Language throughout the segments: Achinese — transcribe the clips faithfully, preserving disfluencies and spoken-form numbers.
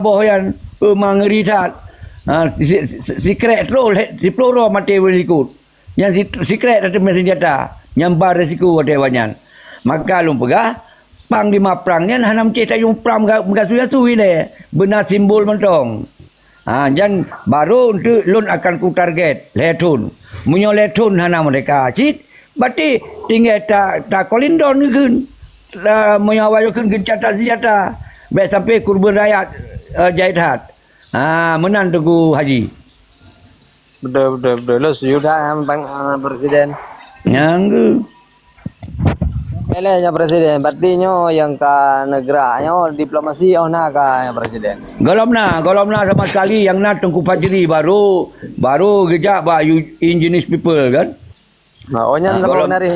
boh nyan, eh, mangeuri that. Ha, si, si, si, sikrek troh lhèe, siplôh droe maté bak likot. Nyan si, sikrek tateumé seunjata, nyan ba risiko watèe awaknyan. Maka lôn peugah, panglima prang nyan hana meucéh tajôk prang meuga-, meugasu-gasu ilèe, beuna simbol mantong. Ha, nyan barô eunteuk lôn akan kutarget lhèe thôn. Meunyoe lhèe thôn hana meurdéhka cit, berarti tinggai ta, takolindon kheun. La, meunyoe awak kheun geuncatan seunjata, bèk sampai keureubeuen rakyat, eh, jai that. Ha, meunan Teungku Haji. Beutôi, beutôi, beutôi. Lôn setuju that ngon Presiden. Nyang geu. Eleh nyoe Presiden, berarti nyoe nyang ka neugrak nyoe diplomasi oh na ka nyoe Presiden. Golom na, golom na sama sekali, nyang na Teungku Fajri baru, baru geujak bak you, Indigenous People kan. Nah, oh nyan Ah, sama golom. Menarik.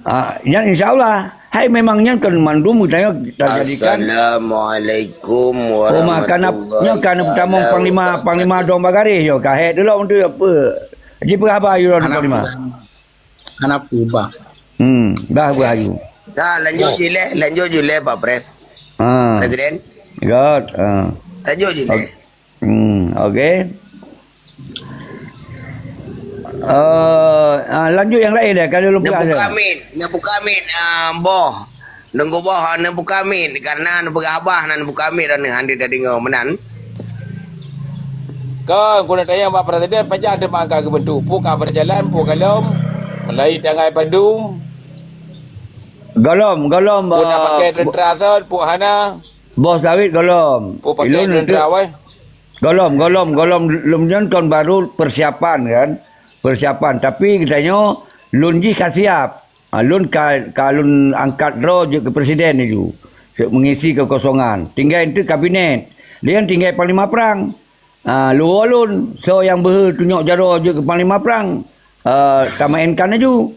Ah, nyan insya Allah. Hai memang nyan kan mandum geutanyoe tajadikan. Assalamualaikum Oh, ma, kana, warahmatullahi nyoe kana taala pertama panglima, panglima wabarakatuh. Dong bagaréh nyoe ka hek dulu untuk apa? Jipeugah haba you Panglima. Hana peue bah. Hmm, bah bahayu. Dah, lanjut je leh, lanjut je leh, Pak Pres. Ha. Presiden. Good. Ha. Lanjut je leh. Ok. Hmm, ok. Eh, ah, lanjut nyang laén deh, kalau lôn peugah Neubuka deh. Mic, neubuka mic, ah, boh. Teungku boh, neubuka mic, karena neupeugah haba, neubuka mic, dan hana tadeungoe meunan. Kon, keuneuk tanyong bak Presiden, pajan teuma ka geubentuk? Peue ka beujalan, peue ka lom? Mulai tanggai padum? Golom, golom, Peue na eh, pakai bo-, teuntra thon, peue hana? Boh sawit golom. Peue pakai Ilôn teuntra, untuk weh? Golom, golom, golom. Lôn nyan kon baru persiapan kan. Persiapan. Tapi geutanyoe, lôn jih ka siap. Ha, lôn ka, ka lôn angkat droe jeuet keu presiden laju, seb meungisi keukosongan. Tinggai eunteuk kabinet. Lé nyan tinggai panglima prang. Ha, luwoe lôn, soe nyang beuhe tunyok jaroe jeuet keu panglima prang, eh, tamaenkan laju.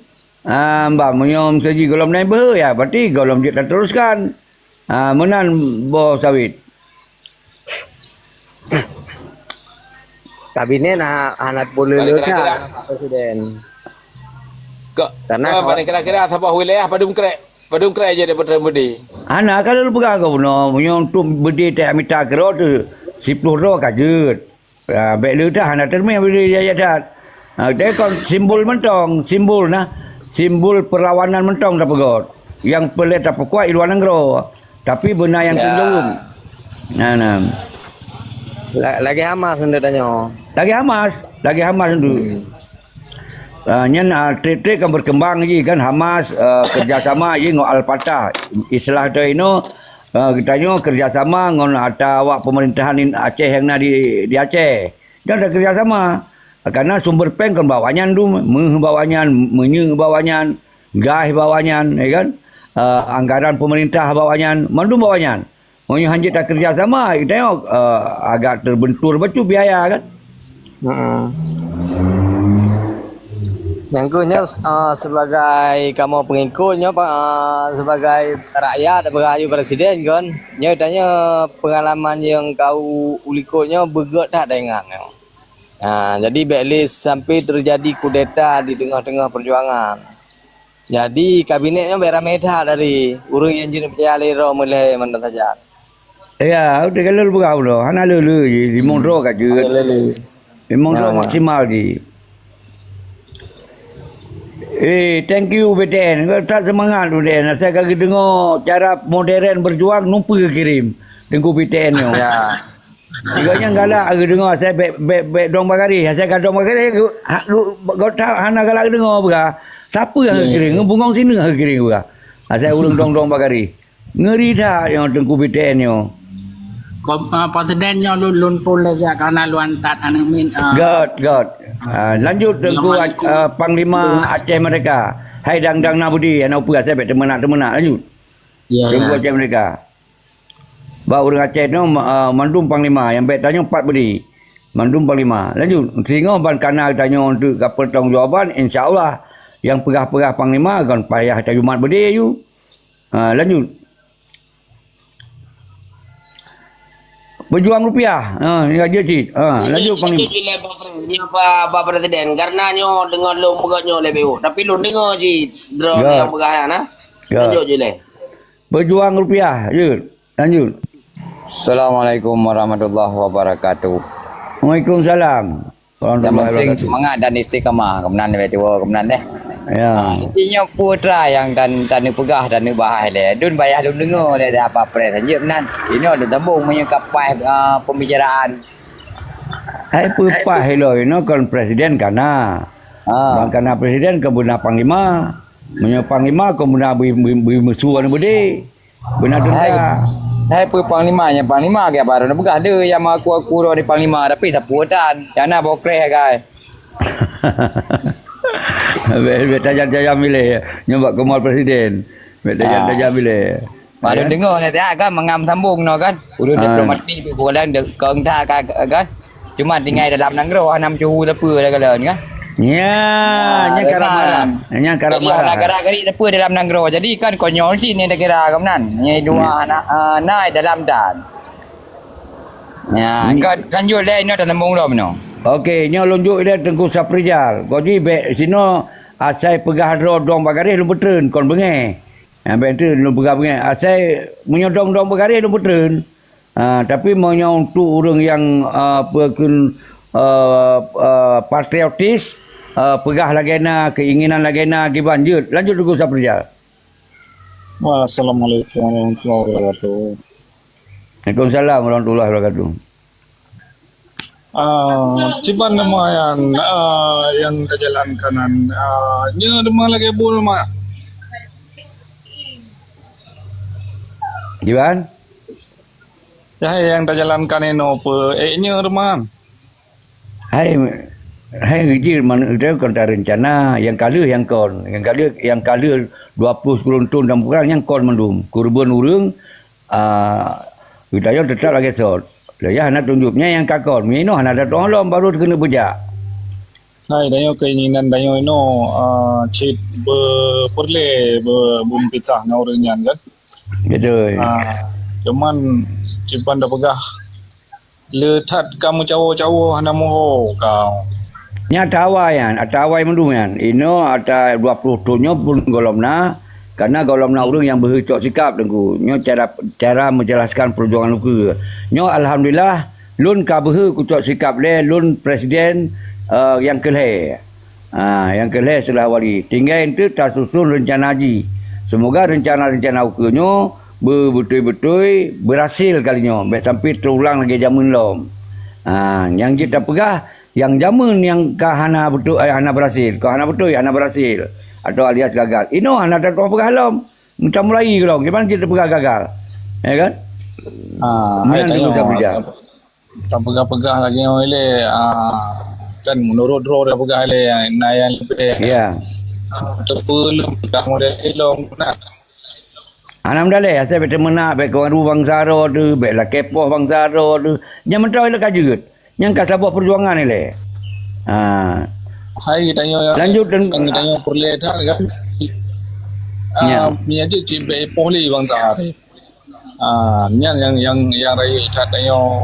Ha, bah, meunyoe miseujih gohlom na nyang beuhe, ya, berarti gohlom jeuet tateruskan. Ha, meunan boh sawit. Kabinet na, hana boleh Balik leuka kira-kira. Pak Presiden. Ke, Karena ke, kalau balik kira-kira saboh wilayah padum krek, padum krek je daripada Budi. Hana, kalau peugah gubernur, meunyoe untuk Budi tak mita keudroe tu, siploh droe ka jeuet. Ah, bèk le dah, hana teumé Budi jaya that. Ah, tapi kon simbol mantong, simbol nah, simbol perlawanan mantong tapeugöt. Nyang peureulèe tapeukuat i luwa nanggroe. Tapi beuna nyang Ya. teuntèe. Nah, nah. La-, lagèe Hamas nyoe tanyoe. Lagèe Hamas, lagèe Hamas nyoe. Hmm. Ah, nyan, ah, trép-trép kan berkembang ji kan Hamas, ah, kerjasama ji ngon Al-Fatah. Istilah tu inoe, ah, geutanyoe kerjasama ngon ata awak pemerintahan in-, Aceh nyang na di, di Aceh. Dan ada kerjasama. Karena sumber péng kan bak awak nyan tu, méuh bak awak nyan, minyeuk bak awak nyan, gas bak awak nyan, ya kan? Ah, anggaran pemerintah bak awak nyan, mandum bak awak nyan. Meunyoe hanjeuet takeureuja sama, geutanyoe, eh, agak terbentur bacut biaya kan. Heeh. Nyang keuh nyoe, eh, sebagai kamoe pengikut nyoe, eh, sebagai rakyat beuhayu presiden kon. Nyoe tanyoe pengalaman nyang ka u-, ulikot nyoe beugöt that taingat nyoe. Ha, jadi bèk lé sampai terjadi kudeta di teungoh-teungoh perjuangan. Jadi, kabinet nyoe bèk ramé that dari ureueng nyang jeuet peucaya lé droe meulhèe mantong sajan. Ya, udah kalau peugah udah, hana lé-lé ji, limong droe ka jeuet. Hana lé-lé. Limong droe maksimal ji. Eh, thank you B T N. Kau tak semangat B T N. Asai ka geudeungoe cara modern berjuang, numpue kirém. Teungku B T N nyoe. Ya. Sigoe nyang galak geudeungoe asai bèk, bèk, bèk dong bagaréh. Asai ka dong bagaréh, geu-, ha-, geu-, geu-, hana galak geudeungoe peugah. Sapeue nyang geukirém? Ngon bungong sineuk geukirém peugah. Asai ureueng dong-dong bagaréh. Ngeuri that nyoe Teungku B T N nyoe. Kom-, ah, Presiden nyoe lôn, lôn phon lé jak karena lôn that aneuk miet, ah. Göt, göt. Ah, lanjut Teungku, Assalamualaikum. Ah, Panglima Aceh Merdeka. Hai dang-dang na Budi, aneuk peue asai bèk teumeunak-teumeunak. Lanjut. Ya, Teungku ya. Aceh Merdeka. Bak ureueng Aceh nyoe, ma-, ah, mandum panglima, nyang bèk tanyoe pat Budi. Mandum panglima. Lanjut, singoh ban kana tanyoe untuk ka pertanggungjawaban, insya Allah, nyang peugah-peugah panglima kon payah tajumat Budi aju. Ha, lanjut. Pejuang rupiah. Ha, ni raja cit. Ha, lanjut panglima. Lanjut je lé Pak Pre-, nyoe Pak, Pak Presiden. Karena nyoe deungon lôn peugah nyoe lé B O. Tapi lôn deungoe cit droe Ya. nyang peugah nyan, nah. Ya. Lanjut je lé. Pejuang rupiah, lanjut. Lanjut. Assalamualaikum warahmatullahi wabarakatuh. Waalaikumsalam. Yang penting semangat dan istiqamah. Kemudian lebih tua, kemudian deh. Ya. Inyo putra yang tan tan peugah dan bahas le. Dun bayah dun dengar le dah apa pres anjir nan. Inyo ada tambung menyangkut uh, pembicaraan. Hai peupah iloi inoe kon presiden kana. Ha. Ban kana presiden kon beuna panglima. Meunyoe panglima kon beuna bui, bui, bui musu anu beudé. Beuna tentara. Hai, hai peue panglima nyang panglima gak baru na peugah le nyang aku-aku roh di panglima tapi sapeue tan. Nyang na bokreh agai. Bek tajam-tajam bilé. Nyoba kemal presiden. Bek tajam-tajam bilé. Baru dengar ni tak kan mengam sambung no kan. Urus diplomatik pun kadang kong tak kan. Cuma tinggai dalam nanggroe hana meucuhu tepe dah kala ni kan. Ya, nyang karap marah. Nyang karap marah. Negara gari tepe dalam nanggroe. Jadi kan konyol sih ni dah kira kan nan. Ni dua anak uh, nai dalam dan. Ya, kan lanjut deh ino dah sambung dah meno. Okey, nyoe lôn jok ilée Teungku Saprijal. Goji bek sino asai peugah droe dong bagaréh lôn peutreun kon beungéh. Nyang bek tu lôn peugah beungéh. Asai meunyoe dong-dong bagaréh lôn peutreun. Ah, tapi meunyoe untuk ureuëng nyang ah, peukun ah, ah, patriotis ah, peugah lagée na keinginan lagée na kiban jeuet lanjut Teungku Saprijal. Assalamualaikum warahmatullahi wabarakatuh. Waalaikumsalam warahmatullahi wabarakatuh. Ah, ciban nama yang ah, yang kajalan kanan ah, nya dema lagi bul mak. Ciban? Ya yang tajalankan ino pe eh nya dema. Hai hai ngejir manuk itu kon ta rencana yang kalah yang kon yang kalah yang kalah dua puluh sepuluh tahun dan perang yang kon mandum kurban urang Ah, geutanyoe teutap lagée sot. Lé yah hana tunjuknya nyang kakon. Meunyoe hana datong lom baru keuneuk beujak. Hai, tanyoe keinginan tanyoe inoe ah, cit beupeurlée beumeukisah ngon ureuëng nyan kan. Betul. Ah, cuman ciban tapeugah le that ka meucawo-cawo hana muho kau. Nyan ata awai nyan, ata awai mandum nyan. Inoe ata dua puluh thon nyoe pun gohlom na, karena gohlom na ureuëng nyang beuhe cok sikap teungku. Nyoe cara cara menjelaskan perjuangan ukeue. Nyoe alhamdulillah lôn ka beuhe kucok sikap lé lôn presiden uh, nyang keulhée. Ha, nyang keulhée setelah wali. Tinggai enteuk tasusun rencana jih. Semoga rencana-rencana ukeue nyoe beutôi-beutôi beurhasil kali nyoe. Bék sampai teurulang lagée jameun lom. Ha, nyang jeuet tapeugah, nyang jameun nyang ka hana beutôi, eh, hana beurhasil. Ka hana beutôi, hana beurhasil. Atau alias gagal. Inoe hana tatuah peugah lom. Meutamulai lom. Kiban jeuet tapeugah gagal. Ya kan? Ha, meunan hai, teuka peugah. Tapeugah-peugah lagée nyoe ilée ah, kan menurut droe tapeugah ilée na nyang leubeh. Ya. Teupeu lom peugah model ilong na. Hana meudaleh asai bék teumeunak bék keuwaru bansa droe teuh bék lakée poh bansa droe teuh. Nyang meuntau ilée ka jeuet. Nyang ka saboh peujuangan ilée. Ha. Hai tanyoe lanjut dan tanyoe peureulée that kan. Ya. Ah, meunyoe jeuet cit bék poh lé bansa. Ah, nyan nyang nyang nyang rayeuk that tanyoe.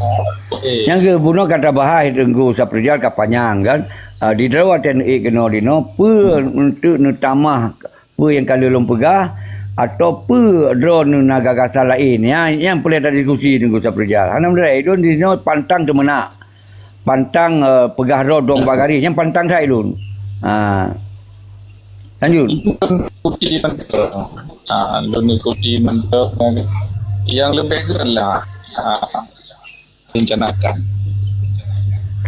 Eh. Nyang keu bunoe kata bahai Teungku Saprijal ka panyang kan. Ah, di dalam T N I keunoe dinoe peue untuk neutamah peue nyang ka lheueh lôn peugah atau peue droeneuh na gagasan laén. Nyan nyang peureulée tadiskusi Teungku Saprijal. Hana meudeh idun dinoe pantang teumeunak. Pantang uh, peugah droe dong bak garéh nyang pantang that ilôn. Ha. Lanjut. Ikuti mantap. Ha, lôn ikuti mantap. Yang lebih gelah. Ha, rencanakan.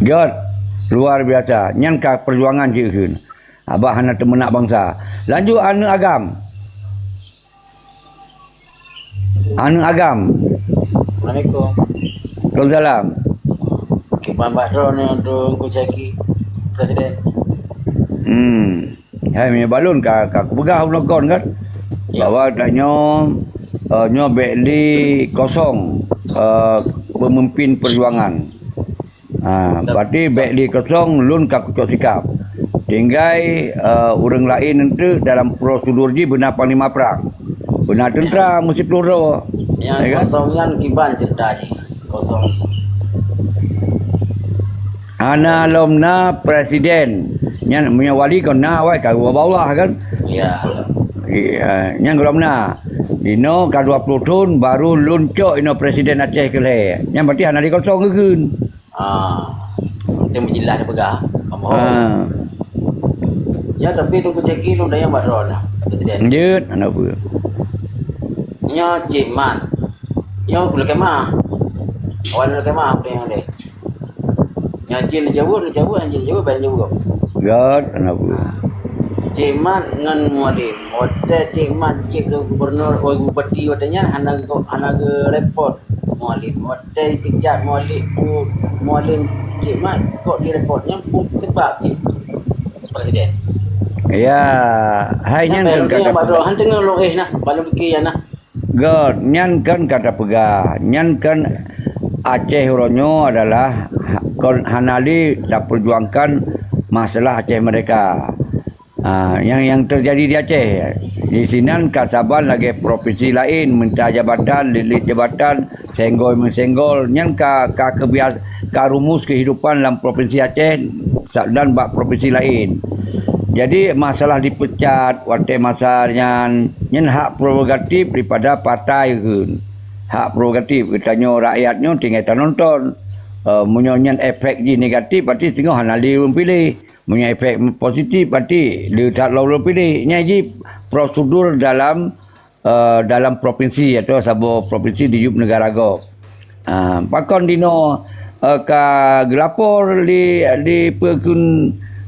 Jot, luar biasa. Nyan ka perjuangan cik kheun. Abah hana teumeunak bangsa. Lanjut aneuk agam. Aneuk agam. Assalamualaikum. Waalaikumsalam. Kiban bak droeneuh untuk Teungku Syaki, Presiden. Hmm. Hai meunyoe balon ka ka kupeugah ulôn kon kan. Ya. Bahwa tanyoe uh, nyoe bek li kosong uh, pemimpin perjuangan. Ha, berarti bek di kosong lôn ka kucok sikap. Tinggai uh, ureuëng lain enteuk dalam prosedur jih beuna panglima perang. Beuna tentara meusiplôh droe. Nyang ya kan? Kosong nyan kiban cerita jih. Kosong. Hana lom na presiden. Nyan meunyoe wali kon na awai ka Allah kan. Ya. Ya, nyang lom na. Inoe ka dua ploh thon baru lôn cok inoe presiden Aceh keu lhèe. Nyan berarti hana dikosong geukheun. Ah, mungkin meujeulaih dipeugah. Kamoe. Ah. Ya, tapi Teungku Jacky lôn dayang bak droe dah, presiden. Jeuet, hana peue. Nyoe Cik Mat. Nyoe keu lakèe mah. Awak lakèe mah, apa yang ada? Nyang jeuet neujaweueb, neujaweueb, nyang jeuet neujaweueb, bah neujaweueb. Göt, hana peue. Cik Mat ngon Mualim. Watèe Cik Mat jeuet keu gubernur, oh, bupati watèe nyan hana geu-, hana geurepot Mualim. Watèe dipecat Mualim, Mualim Cik Mat kok direpot. Nyan peue seubab cit presiden. Ya, hai nyan kan kata peugah. Han teungoh lôn éh nah, bak lôn pike nyan nah. Göt, nyan kan ka tapeugah, nyan kan Aceh uroe nyoe adalah ha-, kon hana lé tapeujuangkan masalah Aceh Merdeka. Ha, nyang, nyang teujadi di Aceh, di sinan ka saban lagèe propinsi laén, minta jabatan, liet-liet jabatan, senggol-meusenggol, nyan ka, ka keubias-, ka rumus keuhidupan lam propinsi Aceh sa-, dan bak propinsi laén. Jadi, masalah dipecat watèe masa nyan, nyan hak prerogatif daripada partai kheun. Hak prerogatif geutanyoe rakyat nyoe tinggai tanonton. Eh, meunyoe nyan efek jih negatif, berarti singoh hana lé ureueng piléh. Meunyoe efek positif, berarti lé that lom ureueng piléh. Nyan jih prosedur dalam eh, dalam propinsi atau saboh propinsi di yup neugara gob. Ah, pakon dinoe, eh, ka geulapor di, di peue kheun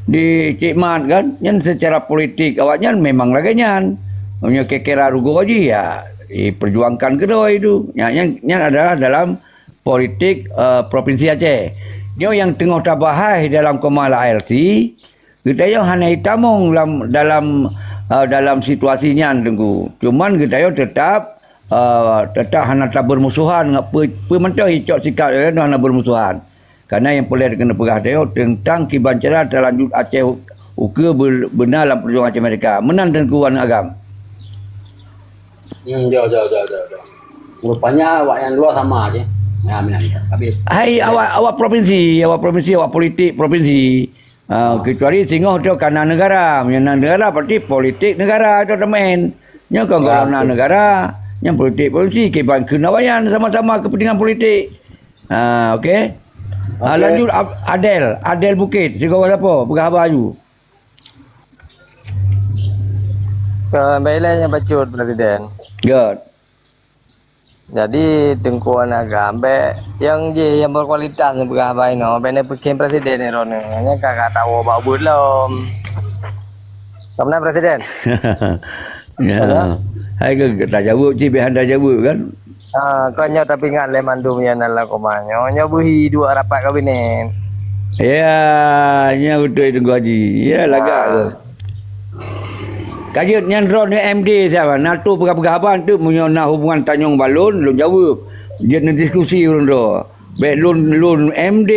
di Cik Mat kan? Nyan secara politik awaknyan memang lagèe nyan. Meunyoe kira-kira rugoe jih, ya, diperjuangkan keudroe itu. Nyan, nyan, nyan adalah dalam politik, eh, propinsi Aceh. Nyoe nyang teungoh tabahas dalam koma la A L C, geutanyoe hana jitamong lam, dalam, eh, dalam situasi nyan, Teungku. Cuman geutanyoe teutap, eh, teutap hana tabeurmusohan ngon peue, peue mantong jicok sikap geutanyoe hana beurmusohan. Karena nyang peureulèe keuneuk peugah tanyoe teuntang kiban cara talanjut Aceh ukeue be-, beuna lam peujuangan Aceh Merdeka. Meunan Teungku aneuk agam. Hmm, jauh, jauh, jauh, jauh, jauh. Rupanya awak nyang luar sama je. Ya, meunan. Tapi hai, awak, awak propinsi, awak propinsi, awak politik propinsi. Ah, kecuali singoh tu kana negara. Meunyoe na negara, berarti politik negara tu temen. Nyoe kon, ya, kalau na negara, nyoe politik polisi, kiban kheun awaknyan sama-sama kepentingan politik. Ah, okey. Ah, okey. Lanjut Ab-, Adel, Adel Bukit, sigoe sapo, peugah haba aju. Ka, bèk ilèe nyang bacut, Presiden. Good. Jadi, Teungku Anaga, bèk nyang jih nyang berkualitas nyang peugah haba inoe, bèk neupiké presiden droeneuh. Nyan ka, ka tawoe bak buet lom. Ka meunan presiden? Ya. Ada? Hai ke, ke tajaweueb cit, bèk hana tajaweueb kan? Ha, kon nyoe tapeuingat lé mandum nyang na lam koma. Nyoe, nyoe beuhi duek rapat kabinet. Ya, nyan beutôi Teungku Haji. Ya, lagak tu. Ka jeuet nyan droeneuh M D siapa? Na tu peugah-peugah haba tu, meunyoe na hubungan tanyong bak lôn, lôn jaweueb. Jeuet neudiskusi ulôn droe. Bèk lôn, lôn M D,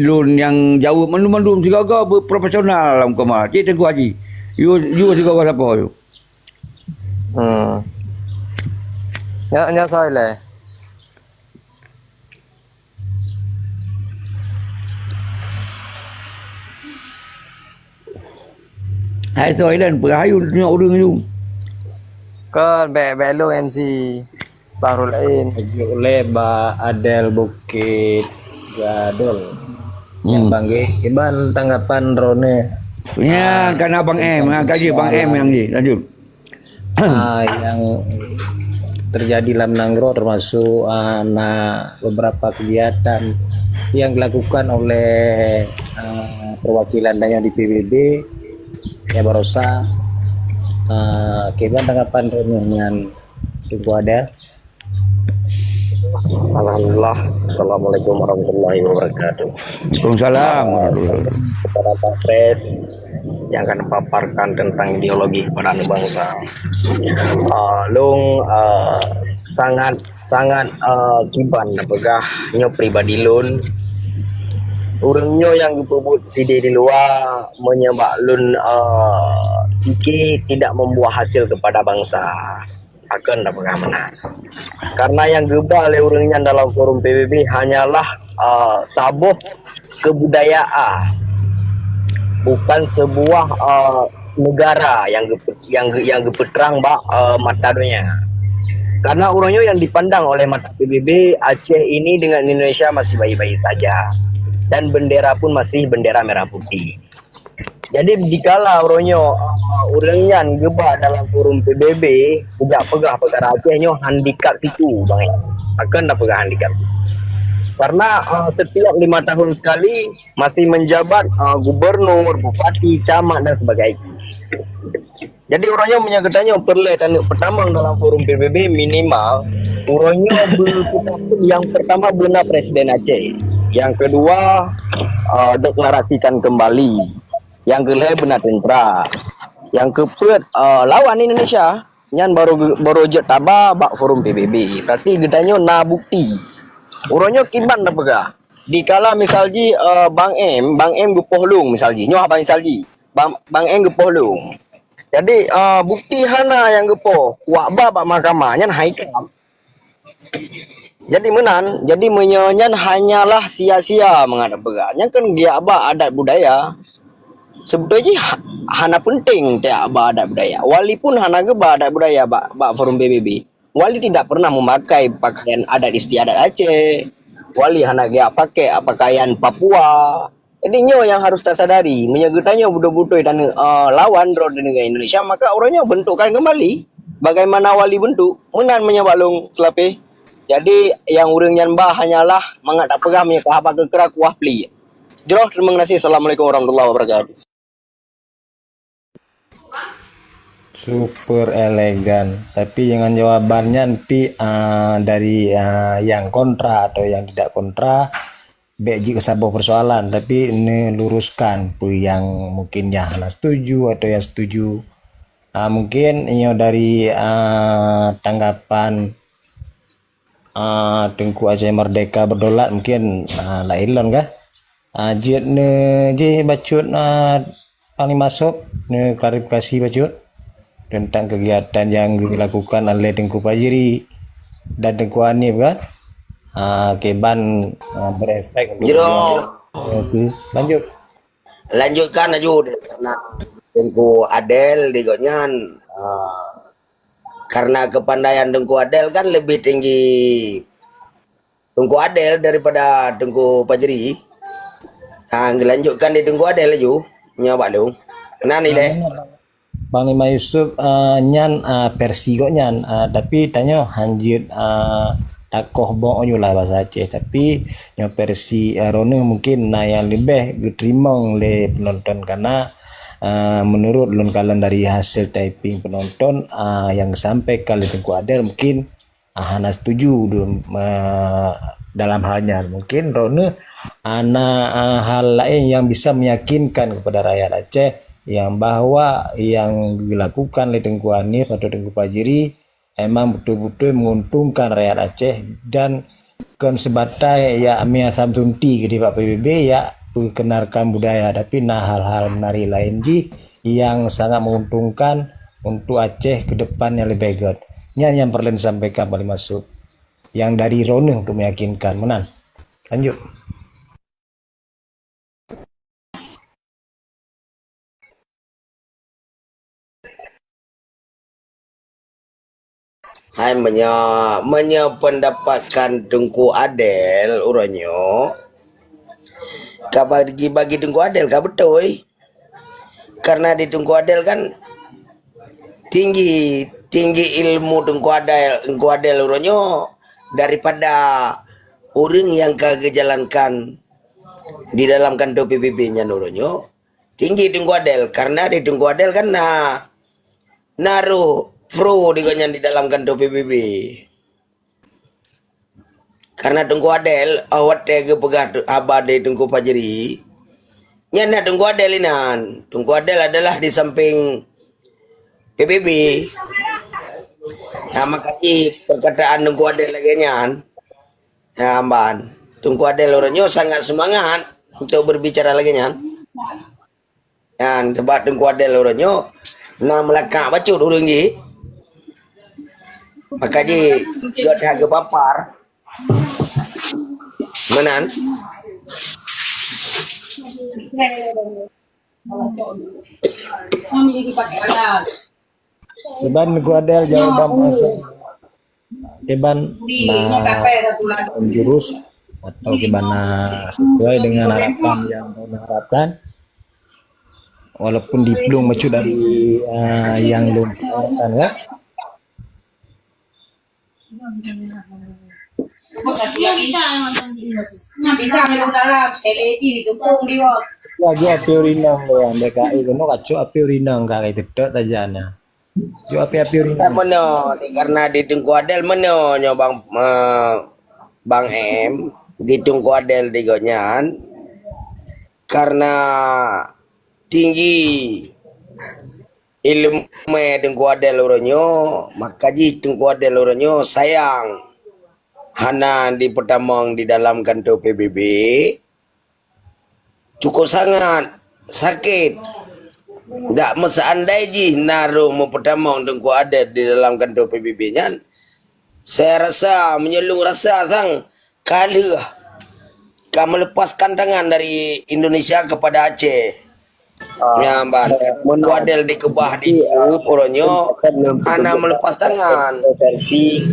lôn nyang jaweueb mandum-mandum sigoe-goe beuprofesional lam koma. Cit Teungku Haji. Yue, yue sigoe sapo yue? Hmm. Nyak, nyak soe lé. Hai soe lé, peue hayeu tunyok ureueng nyoe. Kon bèk, bèk lôn M C. Bahrul Ain. Jok lé bak Adel Bukit Gadol. Nyang, hmm, bangke, kiban tanggapan droeneuh. Ya, ah, kana Bang M, tentang, ah, kaji Bang M persoalan nyang di, lanjut. Ah, yang terjadi lam nanggroe termasuk, ah, na beberapa kegiatan yang dilakukan oleh, ah, perwakilan tanyoe di P B B, ya, barosa, ah, kiban tanggapan droeneuh nyan, Teungku Adel? Alhamdulillah. Assalamualaikum warahmatullahi wabarakatuh. Waalaikumsalam warahmatullahi wabarakatuh. Kepada Pak Pres yang akan memaparkan tentang ideologi kepada anak bangsa. Ah, lôn, ah, sangat, sangat, ah, kiban peugah nyoe pribadi lôn. Ureueng nyoe nyang geupeubuet sideh di luwa meunyoe bak lôn, ah, pike tidak membuah hasil kepada bangsa. Pakon tapeugah meunan? Karena nyang geuba lé ureueng nyan dalam forum P B B hanyalah, eh, saboh kebudayaan, bukan sebuah, eh, negara yang geupe-, yang ge-, yang geupeutrang bak, eh, mata donya. Karena uroe nyoe yang dipandang oleh mata P B B, Aceh ini dengan Indonesia masih baik-baik saja. Dan bendera pun masih bendera merah putih. Jadi dikala uroe nyoe, uh, ureuëng nyan geuba dalam forum P B B, peugah-peugah peukara Aceh nyoe handikap situ, bang. Pakon na peugah handikap situ? Karena, uh, setiap lima tahun sekali masih menjabat, uh, gubernur, bupati, camat dan sebagainya. Jadi uroe nyoe meunyoe geutanyoe peureulée taneuk peutamong dalam forum P B B, minimal uroe nyoe beu-, yang pertama beuna Presiden Aceh, yang kedua, uh, deklarasikan kembali, yang keulhée beuna tentara, yang keupeuet, uh, lawan Indonesia. Nyan baru ge-, baru jeuet taba bak forum P B B. Berarti geutanyoe na bukti. Uroe nyoe kiban tapeugah. Dikala misal jih, uh, Bang M, Bang M geupoh lông misal jih. Nyoe haba misal jih. Bang, Bang Eng geupoh lông. Jadi, a, bukti hana nyang geupoh, kuak ba bak mahkamah, nyan hai kap. Jadi meunan, jadi meunyoe nyan hanyalah sia-sia mangat peugah. Nyan kan geujak ba adat budaya. Seubeutôi jih ha-, hana peunteng tajak ba adat budaya. Wali pun hana geuba adat budaya bak, bak forum P B B. Wali tidak pernah memakai pakaian adat istiadat Aceh. Wali hana geujak pakai pakaian Papua. Jadi nyoe nyang harus tasadari, meunyoe geutanyoe beutôi-beutôi taneuk, eh, lawan droe di negara Indonesia, maka uroe nyoe bentukkan kembali bagaimana wali bentuk. Meunan meunyoe bak lôn seulapeh. Jadi nyang ureuëng nyan ba hanyalah mangat tapeugah meunyoe ka haba keu kra kuah pli. Jroh, terima kasih. Assalamualaikum warahmatullahi wabarakatuh. Super elegan. Tapi dengan jawaban nyan pi, ah, dari, ah, yang kontra atau yang tidak kontra, bèk jeuet keu saboh persoalan, tapi neuluruskan peue yang mungkin yang hana setuju atau yang setuju. Ah, mungkin nyoe dari, ah, tanggapan, ah, Teungku Aceh Merdeka Berdolat, mungkin, ah, laén lôn kah? Ah, jeuet neu jih bacut, ah, Panglima Sop, neu klarifikasi bacut tentang kegiatan yang dilakukan oleh Teungku Fajri dan Teungku Hanif kan? Ah, kiban, ah, berefek untuk Jroh. Oke, lanjut. Lanjutkan laju, karena Teungku Adel di gobnyan, ah, karena kepandaian Teungku Adel kan lebih tinggi Teungku Adel daripada Teungku Fajri. Ha, lanjutkan di Teungku Adel laju. Nyoe bak lôn. Keunan ilée. Panglima Yusuf, eh, nyan, eh, versi gobnyan, eh, tapi tanyoe hanjeuet, eh, takoh bok nyoe lah bahasa Aceh, tapi nyoe versi, eh, droeneuh mungkin na nyang leubeh geuteurimong lé penonton, karena, eh, menurut lôn kalon dari hasil typing penonton, eh, yang disampaikan lé Teungku Adel mungkin, ah, hana setuju dum, eh, dalam hal nyan. Mungkin droeneuh, ah, na, ah, hal laén yang bisa meyakinkan kepada rakyat Aceh yang bahwa yang dilakukan oleh Teungku Hanif atau Teungku Fajri emang betul-betul menguntungkan rakyat Aceh dan kon sebatai ya mie asam sunti keudeh bak P B B ya perkenalkan budaya, tapi na hal-hal menarik laén jih yang sangat menguntungkan untuk Aceh ke depan yang lebih baik. Nyan yang perlu disampaikan paling masuk. Yang dari droeneuh untuk meyakinkan meunan. Lanjut. Hai, meunyoe, meunyoe peundapatan Teungku Adel uroe nyoe, ka bagi-bagi Teungku Adel ka beutôi. Karena di Teungku Adel kan tinggi, tinggi ilmu Teungku Adel, Teungku Adel uroe nyoe daripada ureuëng nyang ka geujalankan di dalam kantô P B B nyan uroe nyoe. Tinggi Teungku Adel, karena di Teungku Adel kan na, na roh pro di gobnyan di dalam kantô P B B. Karena Teungku Adel, oh, watée geupeugah tu, haba di Teungku Fajri, nyan na Teungku Adel inan. Teungku Adel adalah di samping P B B. Nah, maka jih perkataan Teungku Adel lagée nyan. Nah, ban. Teungku Adel uroe nyoe sangat semangat untuk berbicara lagée nyan. Nyan, sabab Teungku Adel uroe nyoe na meulakak bacut ureuëng jih. Maka jih, gét that geupapar. Meunan. Iban Teungku Adel jawaban palsu. Kiban na jurus atau kiban na sesuai dengan harapan yang ulôn harapkan. Walaupun diplueng bacut dari, ah, yang lôn harapkan, kan. Lagi api urinang lôn yang D K I keunoe kacok api urinang ka itu tok tajana. Jok api-api urinang. Meunoe, karena di Teungku Adel meunoe nyoe bang, eh, bang M, di Teungku Adel di gobnyan, karena tinggi ileumèe Teungku Adel uroe nyoe, maka jih Teungku Adel uroe nyoe sayang hana dipeutamong di dalam kantor P B B. Cukup sangat sakét. Dak meuseandai jih na roh meupeutamong Teungku Adel di dalam kantor P B B nyan, saya rasa, meunyoe lôn rasa sang ka lheueh ka melepaskan tangan dari Indonesia kepada Aceh. Ah, nyan ban, Teungku Adel dikeubah di, ah, uroe nyoe hana meulepas tangan. Kontroversi,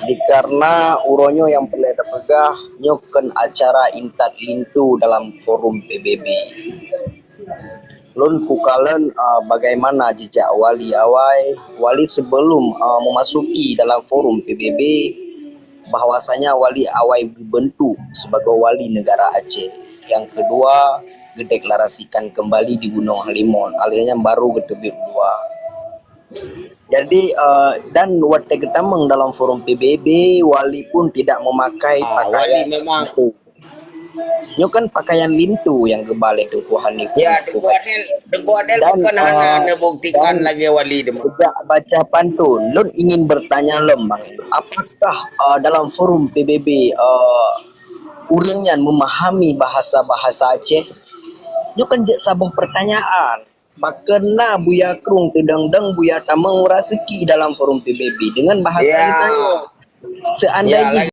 dikarena uroe nyoe nyang peureulèe tapeugah nyoe kon acara intat linto dalam forum P B B. Lôn kukalon, ah, bagaimana jejak Wali awai, Wali sebelum, ah, memasuki dalam forum P B B, bahwasanya Wali awai dibentuk sebagai Wali Negara Aceh. Yang kedua, gedeklarasikan kembali di Gunong Halimon, alheuh nyan baru geuteubiet dua. Jadi, eh, dan watèe geutamong dalam forum P B B, Wali pun tidak memakai pakaian linto. Nyoe kan pakaian linto nyang geuba lé Teungku Hanif. Ya, Teungku Adel, Teungku Adel bukan hana, eh, neubuktikan lagèe Wali deungon. Sejak baca pantun, lôn ingin bertanya lom, Bang, apakah, eh, dalam forum P B B, eh, ureueng nyan memahami bahasa-bahasa Aceh? Nyoe kan jeuet saboh pertanyaan. Pakon na Buya Krueng teudong-dong Buya tamong raseuki dalam forum P B B dengan bahasa geutanyoe. Seandai jih